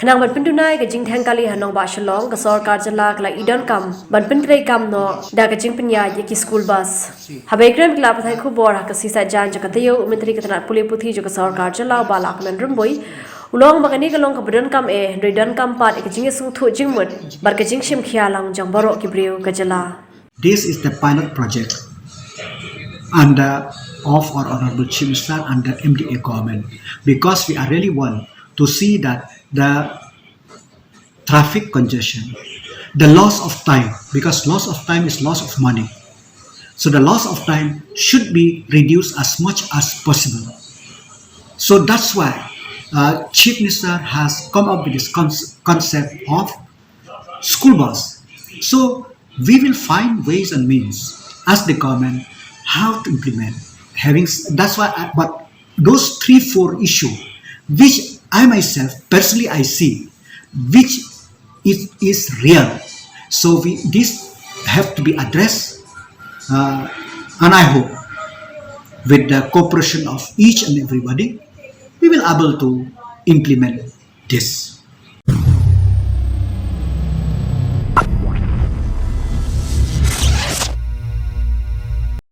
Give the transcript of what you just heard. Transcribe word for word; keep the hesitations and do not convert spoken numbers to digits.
Khnang ban pynduna ïa ka jingdheng kali ha nongbah Shillong, ka sorkar jylla ka la ïoh donkam ban pyntreikam noh da ka jingpynïaid ïa ki school bus. Haba ïakren bad ki lad pathai khubor ha ka sngi Saitjaiñ jong ka taïew, u Myntri ka tnat pule puthi jong ka sorkar jylla, u Bah Lahkmen Rymbui, u la ong ba kane ka long kaba donkam eh, hynrei donkam pat ïa ka jingïasngewthuh jingmut bad ka jingshim khia lang jong baroh ki briew ka jylla. This is the pilot project under of our Honorable Chief Minister under M D A government, because we are really want to see that the traffic congestion, the loss of time, because loss of time is loss of money. So the loss of time should be reduced as much as possible. So that's why uh, Chief Minister has come up with this con- concept of school bus. So we will find ways and means as the government how to implement. Having s- that's why, I, but those three four issue, which I myself personally I see, which it is real. So we this have to be addressed, uh, and I hope with the cooperation of each and everybody, we will able to implement this.